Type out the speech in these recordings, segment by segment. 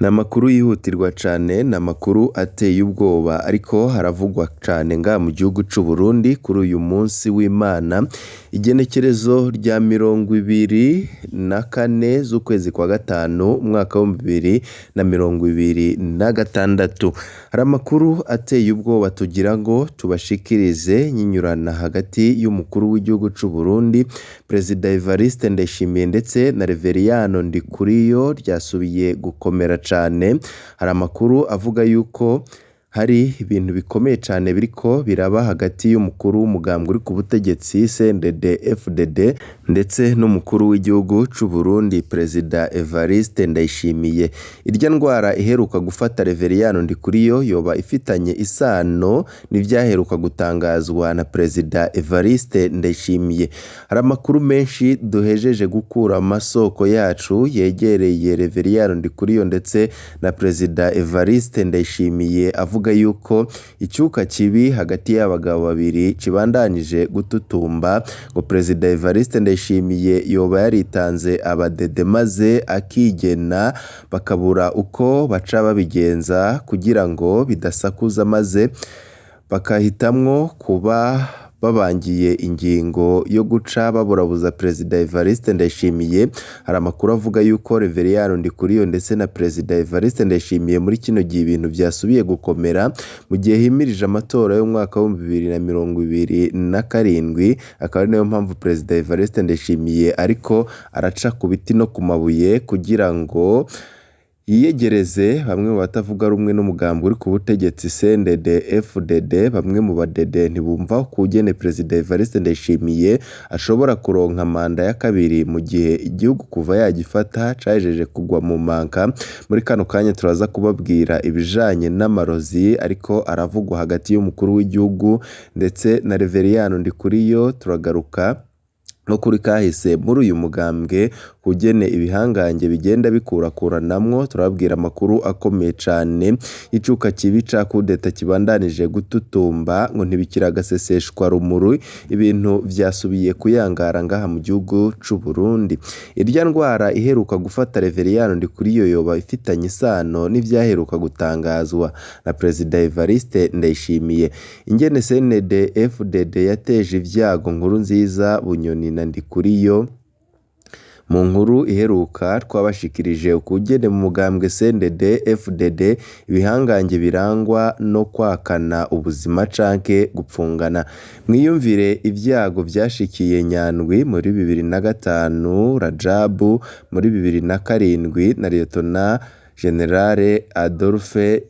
Ni amakuru yihutirwa cane, ni amakuru ateye ubwoba ariko haravugwa cane ngaha mu gihugu c'Uburundi kuri uyu munsi w'Imana, igenekerezo rya 24 z'ukwezi kwa gatanu umwaka w'2026. Hari amakuru ateye ubwoba tugira ngo tubashikirize nyinyurana hagati y'umukuru w'igihugu c'Uburundi, Perezida Evariste Ndayishimiye ndetse na Reveriyano Ndikuriyo ryasubiye gukomera cane. Hari amakuru avuga yuko hari ibintu bikomeye cane biriko biraba hagati y'umukuru w'umugambwe uri ku butegetsi CNDD FDD ndetse n'umukuru w'igihugu c'Uburundi Perezida Evariste Ndayishimiye. Irya ndwara iheruka gufata Reveriyano Ndikuriyo yoba ifitanye isano n'ivyaheruka gutangazwa na Perezida Evariste Ndayishimiye. Hari amakuru menshi duhejeje gukura mu masoko yacu yegereye Reveriyano Ndikuriyo ndetse na Perezida Evariste Ndayishimiye avuga yuko icuka kibi hagati y'abagabo babiri kibandanije gututumba, ngo Perezida Evariste Ndayishimiye yoba yaritanze abadede maze akigena bakabura uko baca babigenza kugira ngo bidasakuza maze bakahitamwo kuba babangiye ingingo yo guca baburabuza Perezida Evariste Ndayishimiye. Hari amakuru avuga yuko Reveriyano Ndikuriyo ndetse na Perezida Evariste Ndayishimiye muri kino gihe ibintu vyasubiye gukomera mu gihe himirije amatora y'umwaka w'2027, akaba ari nayo mpamvu Perezida Evariste Ndayishimiye ariko araca ku biti no ku mabuye kugira ngo yiyegereze bamwe mu batavuga rumwe n'umugambi uri ku butegetsi CNDD FDD. Bamwe mu badede ntibumva ukugene Perezida Evariste Ndayishimiye ashobora kuronka manda ya kabiri mu gihe igihugu kuva yagifata cahejeje kugwa mu manka. Muri kano kanya turaza kubabwira ibijanye n'amarozi ariko aravugwa hagati y'umukuru w'igihugu ndetse na Reveriyano Ndikuriyo. Turagaruka no kuri kahise muri uyu mugambwe kugene ibihangange bigenda bikurakuranamwo, turababwira amakuru akomeye cane y'icuka kibi ca kudeta kibandanije gututumba ngo ntibikiri agaseseshwa rumuri, ibintu vyasubiye kuyangara ngaha mu gihugu c'Uburundi. Irya ndwara iheruka gufata Reveriyano Ndikuriyo yoba ifitanye isano n'ivyaheruka gutangazwa na Perezida Evariste Ndayishimiye. Ingene CNDD FDD yateje ivyago Nkurunziza, Bunyoni na Ndikuriyo. Mu nkuru iheruka twabashikirije ukugene mu mugambwe CNDD FDD ibihangange birangwa no kwakana ubuzima canke gupfungana. Mwiyumvire ivyago vyashikiye Nyandwi muri 2005, Rajabu muri 2007 na Liyetona Generale Adolphe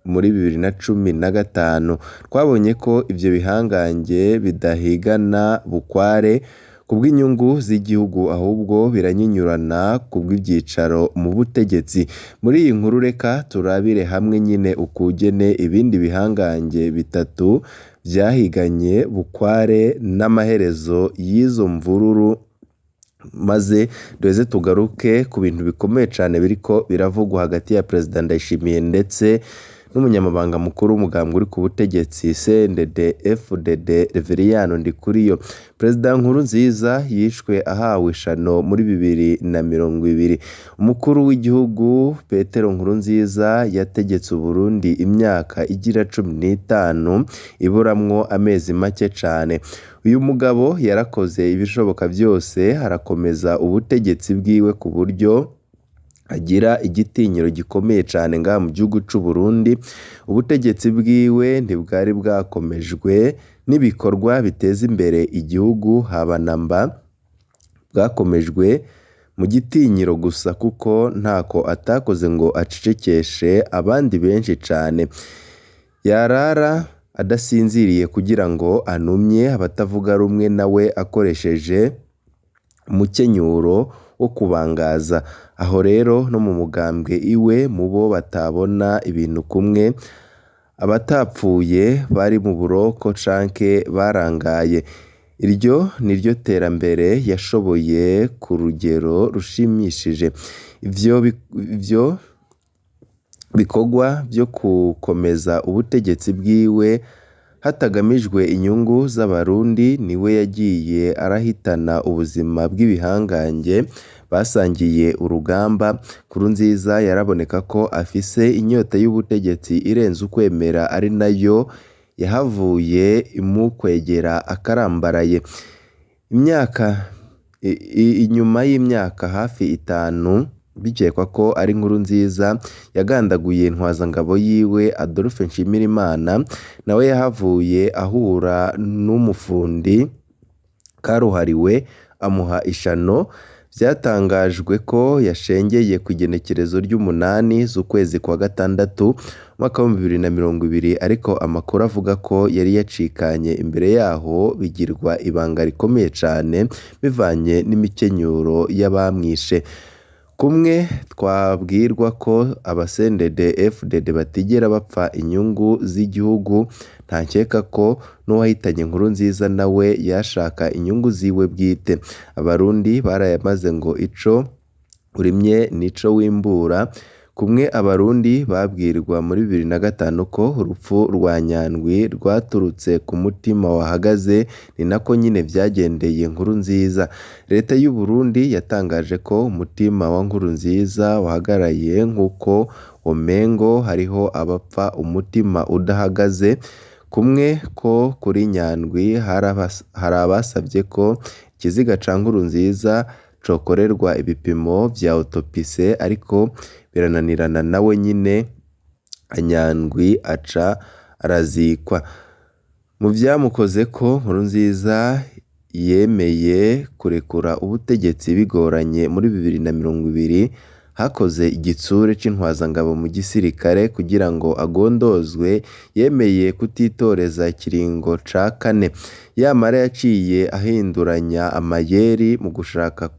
muri 2015. Twabonye ko ivyo bihangange bidahigana bukware kubw'inyungu z'igihugu ahubwo biranyinyurana kubw'ivyicaro mu butegetsi. Muri iyi nkuru reka turabire hamwe nyine ukugene ibindi bihangange bitatu vyahiganye bukware n'amaherezo y'izo mvururu, maze duheze tugaruke ku bintu bikomeye cane biriko biravugwa hagati ya Perezida Ndayishimiye ndetse n'umunyamabanga mukuru w'umugambwe uri ku butegetsi CNDD FDD Reveriyano Ndikuriyo. Perezida Nkurunziza yishwe ahawe ishano muri 2020. Umukuru w'igihugu Petero Nkurunziza yategetse Uburundi imyaka igira 15 iburamwo amezi make cane. Uyu mugabo yarakoze ibishoboka vyose arakomeza ubutegetsi bwiwe ku buryo agira igitinyiro gikomeye cane ngaha mu gihugu c'Uburundi. Ubutegetsi bwiwe ntibwari bwakomejwe n'ibikorwa biteza imbere igihugu haba na mba, bwakomejwe mu gitinyiro gusa kuko ntako atakoze ngo acecekeshe abandi benshi cane. Yarara adasinziriye kugira ngo anumye abatavuga rumwe nawe akoresheje umukenyuro wo kubangaza. Aho rero no mu mugambwe iwe mubo batabona ibintu kumwe, abatapfuye bari mu buroko canke barangaye. Iryo niryo terambere yashoboye ku rugero rushimishije. Ivyo bikorwa vyo gukomeza ubutegetsi bwiwe hatagamijwe inyungu z'abarundi niwe yagiye arahitana ubuzima bw'ibihangange basangiye urugamba. Nkurunziza yaraboneka ko afise inyota y'ubutegetsi irenze ukwemera, ari nayo yahavuye imukwegera akarambaraye. Imyaka inyuma y'imyaka hafi 5 bikekwa ko ari Nkurunziza yagandaguye intwazangabo yiwe Adolphe Nshimirimana, nawe yahavuye ahura n'umufundi karuhariwe amuha ishano. Vyatangajwe ko yashengeye kw'igenekerezo ry'8 z'ukwezi kwa gatandatu umwaka w'2020, ariko amakuru avuga ko yari yacikanye imbere yaho bigirwa ibanga rikomeye cane bivanye n'imikenyuro y'abamwishe. Kumwe twabwirwa ko abasendede FDD batigera bapfa inyungu z'igihugu, ntankeka ko n'uwahitanye Nkurunziza nawe yashaka inyungu ziwe bwite. Abarundi barayamaze ngo ico urimye nico wimbura. Kumwe abarundi babwirwa muri 2005 ko urupfu rwa Nyandwi rwaturutse ku mutima wahagaze, ni nako nyine vyagendeye Nkurunziza. Leta y'u Burundi yatangaje ko umutima wa Nkurunziza wahagaraye nk'uko womengo hariho abapfa umutima udahagaze. Kumwe ko kuri Nyandwi hari abasavye ko ikiziga ca Nkurunziza cokorerwa ibipimo vya autopsie, ariko birananirana, nawe nyine Nyandwi aca arazikwa. Mu vyamukozeko, Nkurunziza yemeye kurekura ubutegetsi bigoranye muri 2020, hakoze igitsure c'intwazangabo mu gisirikare kugira ngo agondozwe, yemeye kutitoreza ikiringo ca kane. Yamara yaciye ahinduranya amayeri mu gushaka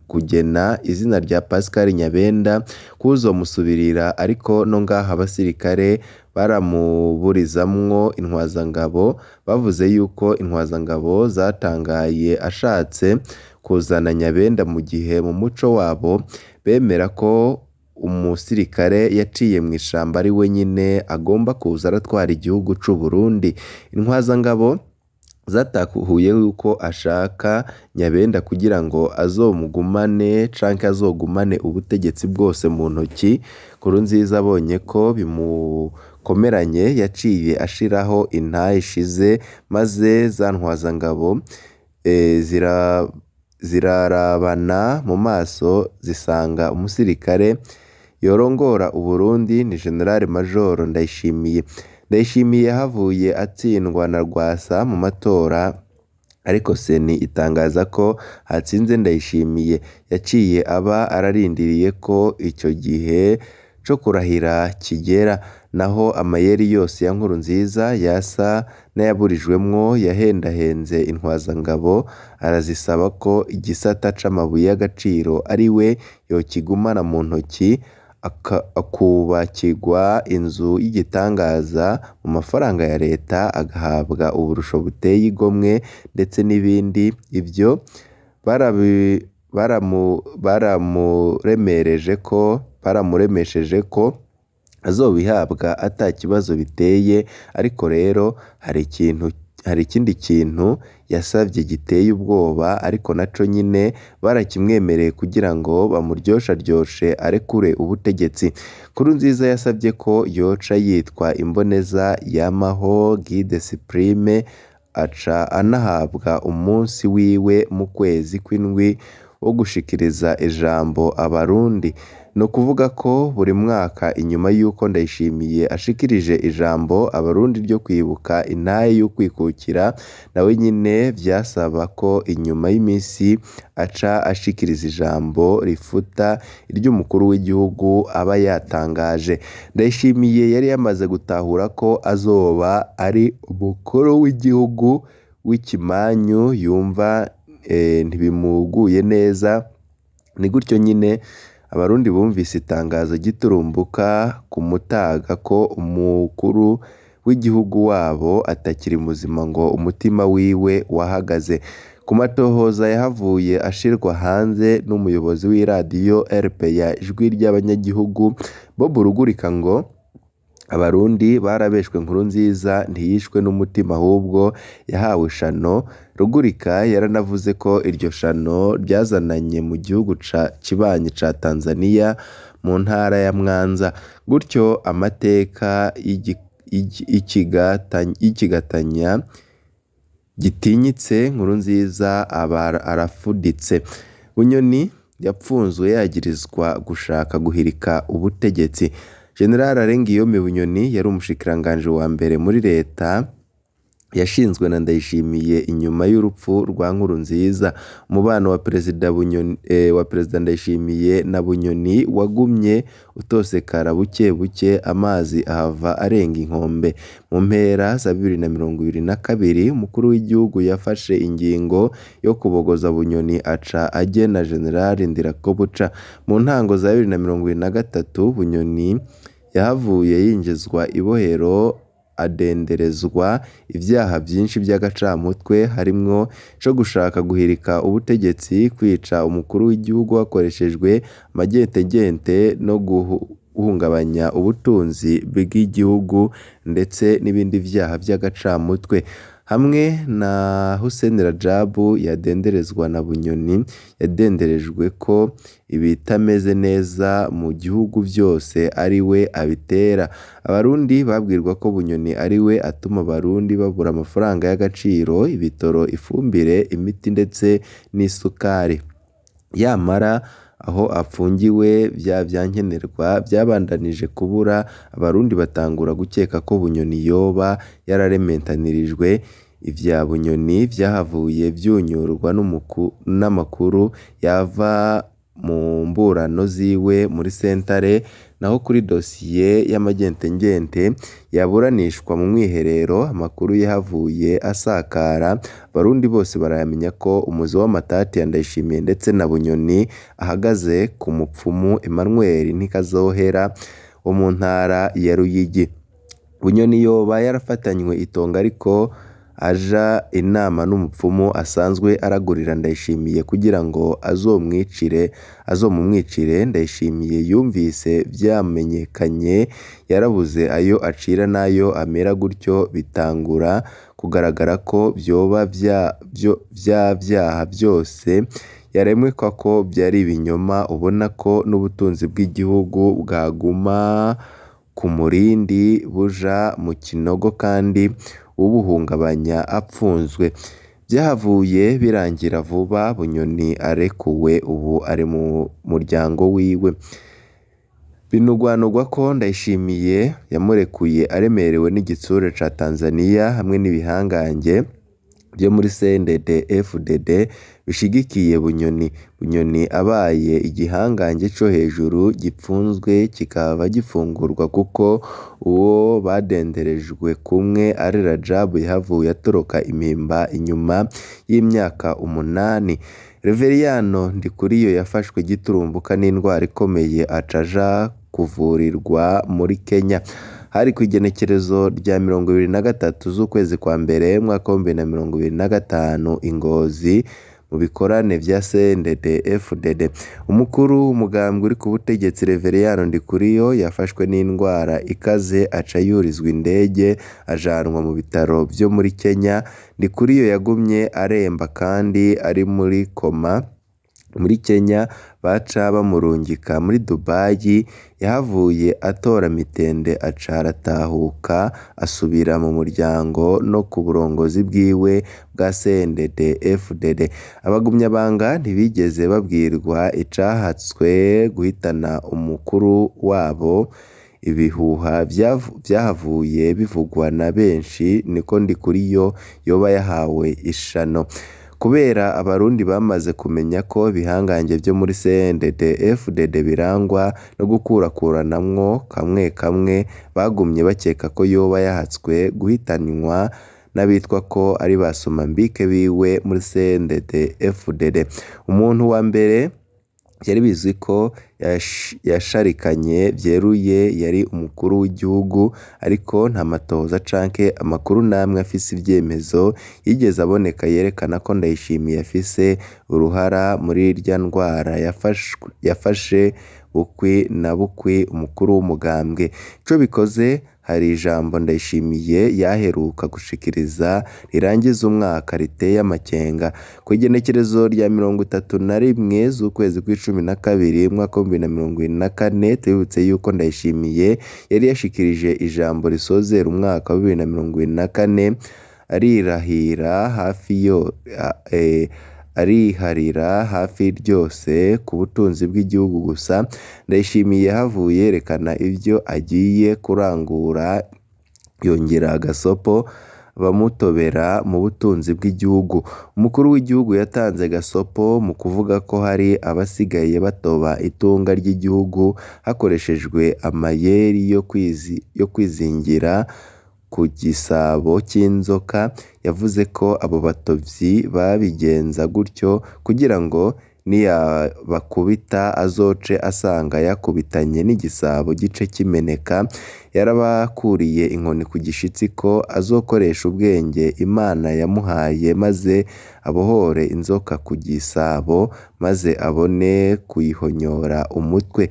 kugena izina rya Pascal Nyabenda kuzomusubirira, ariko no ngaha abasirikare baramuburizamwo intwazangabo, bavuze yuko intwazangabo zatangaye ashatse kuzana Nyabenda mu gihe mu muco wabo bemera ko umusirikare yaciye mw'ishamba ari we nyine agomba kuza aratwara igihugu c'u Burundi. Intwazangabo zatahuye yuko ashaka Nyabenda kugira ngo azomugumane canke azogumane ubutegetsi bwose mu ntoki. Nkurunziza abonye ko bimukomeranye yaciye ashiraho intahe ishize, maze za ntwazangabo zirarabana mu maso zisanga umusirikare yorongora Uburundi ni General Major Ndayishimiye. Ndayishimiye yahavuye atsindwa na Rwasa mu matora, ariko Seni itangaza ko hatsinze Ndayishimiye. Yaciye aba ararindiriye ko ico gihe co kurahira kigera, naho amayeri yose ya Nkurunziza yasa n'ayaburijwemwo. Yahendahenze intwazangabo arazisaba ko igisata c'amabuye y'agaciro ari we yokigumana mu ntoki, akubakirwa inzu y'igitangaza mu mafaranga ya leta, agahabwa uburusho buteye igomwe ndetse n'ibindi. Ivyo baramuremesheje ko azobihabwa ata kibazo biteye, ariko rero hari ikindi kintu yasavye giteye ubwoba, ariko naco nyine barakimwemereye kugira ngo bamuryosharyoshe arekure ubutegetsi. Nkurunziza yasavye ko yoca yitwa imboneza yamaho Guide Supreme, aca anahabwa umunsi wiwe mu kwezi kw'indwi wo gushikiriza ijambo abarundi. Ni ukuvuga ko buri mwaka inyuma y'uko Ndayishimiye ashikirije ijambo abarundi ryo kwibuka intahe y'ukwikukira, nawe nyine vyasaba ko inyuma y'imisi aca ashikiriza ijambo rifuta iry'umukuru w'igihugu aba yatangaje. Ndayishimiye yari yamaze gutahura ko azoba ari umukuru w'igihugu w'ikimanyu, yumva ntibimuguye neza. Ni gutyo nyine abarundi bumvise itangazo giturumbuka ku mutaga ko umukuru w'igihugu wabo atakiri muzima, ngo umutima wiwe wahagaze. Ku matohoza yahavuye ashirwa hanze n'umuyobozi w'iradiyo RPA Ijwi ry'Abanyagihugu Bob Rugurika, ngo Abarundi barabeshwe Nkurunziza ntiyishwe n'umutima ahubwo yahawe ishano. Rugurika yaranavuze ko iryo shano ryazananye mu gihugu kibanyi ca Tanzania mu ntara ya Mwanza. Gutyo amateka y'ikigatanya gitinyitse Nkurunziza aba arafuditse. Bunyoni yapfunzwe yagirizwa gushaka guhirika ubutegetsi. General Arengiyome Bunyoni yari umushikiranganji wa mbere muri leta yashinzwe na Ndayishimiye inyuma y'urupfu rwa Nkurunziza. Umubano wa Perezida Bunyoni wa Perezida Ndayishimiye na Bunyoni wagumye utosekara buke buke, amazi ahava arenga inkombe. Mu mpera za 2022 umukuru w'igihugu yafashe ingingo yo kubogoza Bunyoni aca agena General Ndirakobuca. Mu ntango za 2023 Bunyoni yahavuye yinjizwa ibohero adenderezwa ivyaha vyinshi vy'agacamutwe harimwo ico gushaka guhirika ubutegetsi, kwica umukuru w'igihugu hakoreshejwe amagentegente no guhungabanya ubutunzi bw'igihugu ndetse n'ibindi vyaha vy'agacamutwe. Hamwe na Hussein Rajabu yadenderezwa na Bunyoni, yadenderejwe ko ibitameze neza mu gihugu vyose ari we abitera. Abarundi babwirwa ko Bunyoni ari we atuma abarundi babura amafaranga y'agaciro, ibitoro, ifumbire, imiti ndetse n'isukari. Yamara aho apfungiwe vya vyankenerwa vyabandanije kubura, abarundi batangura gukeka ko Bunyoni yoba yararementanirijwe. Ivya Bunyoni vyahavuye vyunyurwa n'amakuru yava mu mburano ziwe muri sentare, naho kuri dosiye y'amagentengente yaburanishwa mu mwiherero, amakuru yahavuye asakara, abarundi bose barayamenya ko umuzi w'amatati ya Ndayishimiye ndetse na Bunyoni ahagaze ku mupfumu Emmanuel Ntikazohera wo mu ntara ya Ruyigi. Bunyoni yoba yarafatanywe itongo ariko aja inama n'umupfumu asanzwe aragurira Ndayishimiye kugira ngo azomumwicire. Ndayishimiye yumvise vyamenyekanye yarabuze ayo acira n'ayo amera, gutyo bitangura kugaragara ko vyoba vya vyaha vyose yaremekwa ko vyari ibinyoma, ubona ko n'ubutunzi bw'igihugu bwaguma ku murindi buja mu kinogo kandi ubuhungabanya apfunzwe. Vyahavuye birangira vuba Bunyoni arekuwe, ubu ari mu muryango wiwe. Binugwanugwa ko Ndayishimiye yamurekuye aremerewe n'igitsure ca Tanzania hamwe n'ibihangange vyo muri CNDD FDD bishigikiye Bunyoni. Bunyoni abaye igihangange co hejuru gipfunzwe kikaba gifungurwa kuko uwo badenderejwe kumwe ari Rajabu yahavuye atoroka impimba inyuma y'imyaka 8. Reveriyano Ndikuriyo yafashwe giturumbuka n'indwara ikomeye aca aja kuvurirwa muri Kenya. Hari kw'igenekerezo rya 23 z'ukwezi kwa mbere umwaka wa 2025 i Ngozi mu bikorane vya CNDD FDD. Umukuru w'umugambwe uri ku butegetsi Reveriyano Ndikuriyo yafashwe n'indwara ikaze aca yurizwa indege ajanwa mu bitaro vyo muri Kenya. Ndikuriyo yagumye aremba kandi ari muri koma muri Kenya, baca bamurungika muri Dubai. Yahavuye atora mitende aca aratahuka asubira mu muryango no ku burongozi bwiwe bwa CNDD FDD. Abagumyabanga ntibigeze babwirwa icahatswe guhitana umukuru wabo. Ibihuha vyahavuye bivugwa na benshi niko Ndikuriyo yoba yahawe ishano. Kubera abarundi bamaze kumenya ko ibihangange vyo muri CNDD FDD birangwa no gukurakuranamwo kamwe kamwe, bagumye bakeka ko yoba yahatswe guhitanwa n'abitwa ko ari ba somambike biwe muri CNDD FDD. Umuntu wa mbere vyari bizwi ko yasharikanye vyeruye yari umukuru w'igihugu, ariko nta matohoza canke amakuru namwe afise ivyemezo yigeze aboneka yerekana ko Ndayishimiye afise uruhara muri irya ndwara yafashe bukwi na bukwi umukuru w'umugambwe. Ico bikoze, hari ijambo Ndayishimiye yaheruka gushikiriza rirangiza umwaka riteye amakenga. Kw'igenekerezo rya 31 z'ukwezi kw'icumi na kabiri umwaka w'2024, tubibutse yuko Ndayishimiye yari yashikirije ijambo risozera umwaka wa 2024 arirahira hafi yo ariharira hafi ryose ku butunzi bw'igihugu gusa. Ndayishimiye yahavuye yerekana ivyo agiye kurangura, yongera gasopo bamutobera mu butunzi bw'igihugu. Umukuru w'igihugu yatanze gasopo mu kuvuga ko hari abasigaye batoba itunga ry'igihugu hakoreshejwe amayeri yo kwizingira ku gisabo c'inzoka. Yavuze ko abo batovyi babigenza gutyo kugira ngo niyabakubita azoce asanga yakubitanye n'igisabo gice kimeneka. Yarabakuriye inkoni ku gishitsi ko azokoresha ubwenge Imana yamuhaye maze abohore inzoka ku gisabo maze abone kuyihonyora umutwe.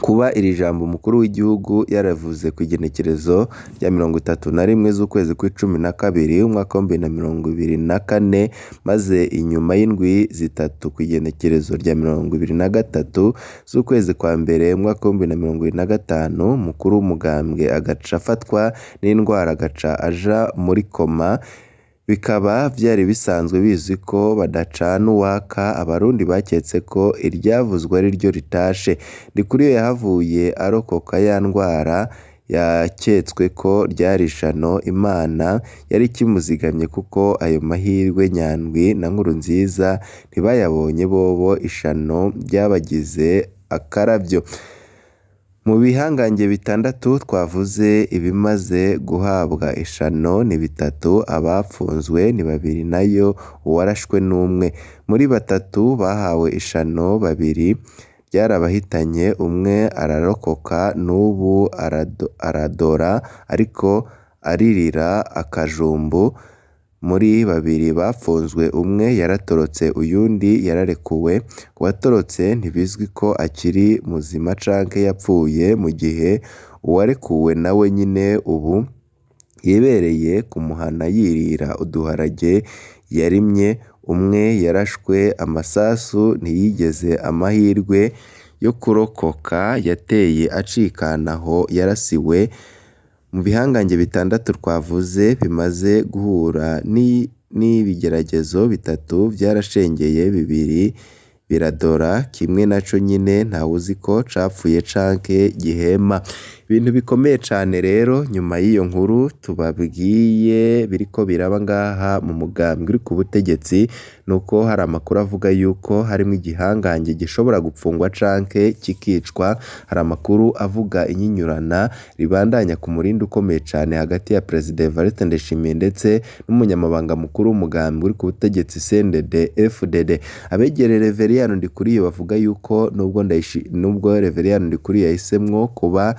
Kuba iri jambo umukuru w'igihugu yaravuze kw'igenekerezo rya 31 z'ukwezi kw'icumi na kabiri umwaka wa 2024, maze inyuma y'indwi zitatu kw'igenekerezo rya 23 z'ukwezi kwa mbere umwaka wa 2025, umukuru w'umugambwe agaca afatwa n'indwara agaca aja muri koma. Bikaba vyari bisanzwe bizwi ko badacana uwaka, Abarundi baketse ko iryavuzwe ariryo ritashe. Ndikuriyo yahavuye arokoka ya ndwara yaketswe ko ryari ishano Imana yari ikimuzigamye, kuko ayo mahirwe Nyandwi na Nkurunziza ntibayabonye bobo ishano ryabagize akaravyo. Mu bihangange bitandatu twavuze, ibimaze guhabwa ishano ni bitatu, abapfunzwe ni babiri nayo uwarashwe n'umwe. Muri batatu bahawe ishano, babiri ryarabahitanye, umwe ararokoka n'ubu aradora ariko aririra akajumbu. Muri babiri bapfunzwe umwe yaratorotse uyundi yararekuwe. Uwatorotse ntibizwi ko akiri muzima canke yapfuye, mu gihe uwarekuwe nawe nyene ubu yibereye kumuhana yirira uduharage yarimye. Umwe yarashwe amasasu ntiyigeze amahirwe yo kurokoka, yateye acikana aho yarasiwe. Mu bihangange bitandatu twavuze bimaze guhura n'ibigeragezo, bitatu vyarashengeye, bibiri biradora, kimwe naco nyene ntawuzi ko capfuye canke gihema. Ibintu bikomeye cane rero nyuma y'iyo nkuru tubabwiye biriko biraba ngaha mu mugambwe uri ku butegetsi, nuko hari amakuru avuga yuko harimwo igihangange gishobora gupfungwa canke kikicwa. Hari amakuru avuga inyinyurana ribandanya ku murindi ukomeye cane hagati ya Perezida Evariste Ndayishimiye ndetse n'umunyamabanga mukuru w'umugambwe uri ku butegetsi CNDD FDD. Abegereye Reveriyani Ndikuriyo bavuga yuko nubwo Reveriyani Ndikuriyo yahisemwo kuba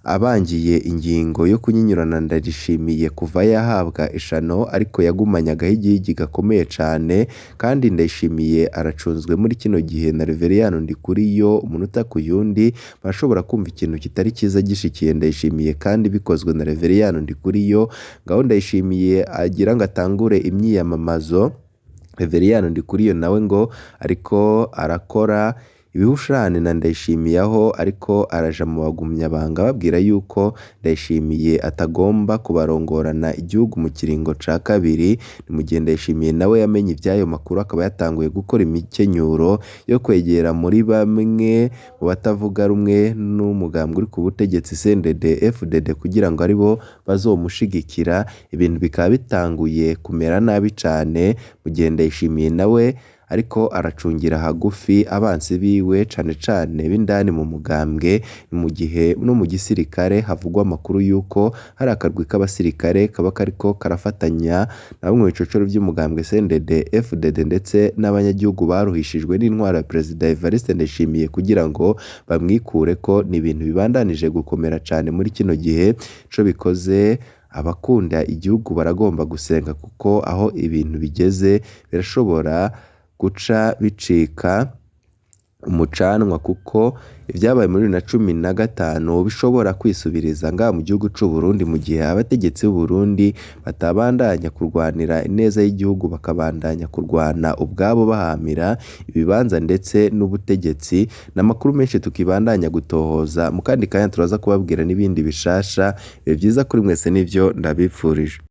abangiye ingingo yo kunyinyurana Ndayishimiye kuva yahabwa ishano, ariko yagumanye agahigihigi gakomeye cane, kandi Ndayishimiye aracunzwe muri kino gihe na Reveriyani Ndikuriyo umunota ku yundi. Barashobora kumva ikintu kitari ciza gishikiye Ndayishimiye kandi bikozwe na Reveriyani Ndikuriyo. Ngaho Ndayishimiye agira ngo atangure imyiyamamazo, Reveriyani Ndikuriyo nawe ngo ariko arakora ibihushane na Ndayishimiye, aho ariko araja mu bagumyabanga babwira yuko Ndayishimiye atagomba kubarongorana igihugu mu kiringo ca kabiri. Ni mu gihe Ndayishimiye nawe yamenye ivy'ayo makuru akaba yatanguye gukora imikenyuro yo kwegera muri bamwe mu batavuga rumwe n'umugambwe uri ku butegetsi CNDD FDD kugira ngo aribo bazomushigikira. Ibintu bikaba bitanguye kumera nabi cane, mu gihe Ndayishimiye nawe ariko aracungira hagufi abansi biwe cane cane b'indani mu mugambwe, ni mu gihe no mu gisirikare havugwa amakuru yuko hari akarwi k'abasirikare kaba kariko karafatanya na bamwe mu bicocoro vy'umugambwe CNDD FDD ndetse n'abanyagihugu baruhishijwe n'intwaro ya Perezida Evariste Ndayishimiye kugira ngo bamwikureko. Ni ibintu bibandanije gukomera cane muri kino gihe, ico bikoze abakunda igihugu baragomba gusenga kuko aho ibintu bigeze birashobora guca bicika umucanwa kuko ivyabaye muri 2015 bishobora kwisubiriza ngaha mu gihugu c'u Burundi mu gihe abategetsi b'u Burundi batabandanya kurwanira ineza y'igihugu bakabandanya kurwana ubwabo bahamira ibibanza ndetse n'ubutegetsi. N'amakuru menshi tukibandanya gutohoza, mu kandi kanya turaza kubabwira n'ibindi bishasha. Ibihe vyiza kuri mwese nivyo ndabipfurije.